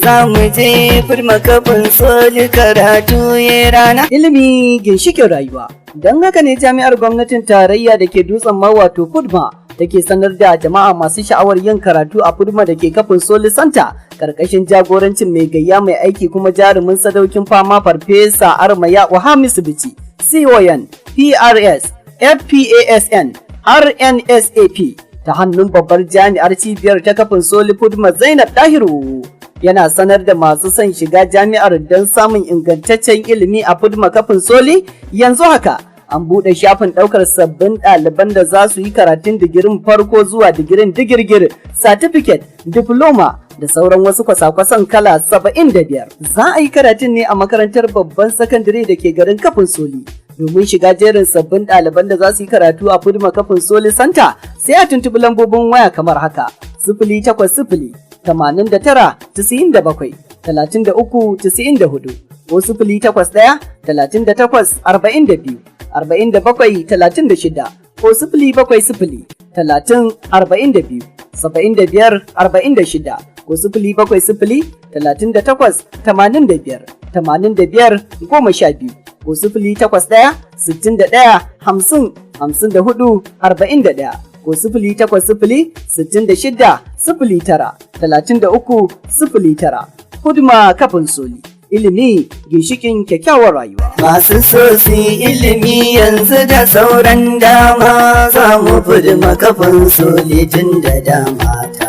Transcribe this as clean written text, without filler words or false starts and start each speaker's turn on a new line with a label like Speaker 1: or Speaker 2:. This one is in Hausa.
Speaker 1: Za mu je firma kafin soli karatu ya rana.
Speaker 2: Ilimi ginshikin rayuwa. Don haka ne jami'ar gwamnatin tarayya da ke Dutsen Ma, wato FUDMA, take sanar da jama'a masu sha'awar yin karatu a FUDMA da ke Kafin Soli Santa, karkashin jagorancin mai gayya mai aiki kuma jarumin sadaukin fama, Farfesa Armaya Hamisu Bichi, CON, PRS, FPASN, RNSAP, ta hannun babbar jami'ar cibiyar ta Kafin Soli FUDMA, Zainab Dahiru. Yana sanar da masu son shiga jami'ar don samun ingantaccen ilimi a FUDMA Kafin Soli, yanzu haka an buɗe shafin ɗaukar sabbin ɗaliban da za su yi karatun digirin farko zuwa digirin digirgir, certificate, diploma da sauran wasu kwasa-kwasan kala 75. Za a yi karatun ne a makarantar babban sakandare da ke garin Kafin Soli. Domin shiga jerin sabbin ɗaliban da za su yi karatu a FUDMA Kafin Soli Santa, sai a tuntuɓi lambobin waya kamar haka: 080 89 97 33 94 ko 081 38 42 47 36 ko 070 30 42 75 46 ko 070 38 85 85 12 ko 081 61 50 54 41 ko 080 66 09 33 09. FUDMA Kafin Soli. Ilimi ginshikin kyakkyawar rayuwa.
Speaker 1: Masu so su ilimi yanzu da sauran dama, za mu fi kafin soli tun da dama ta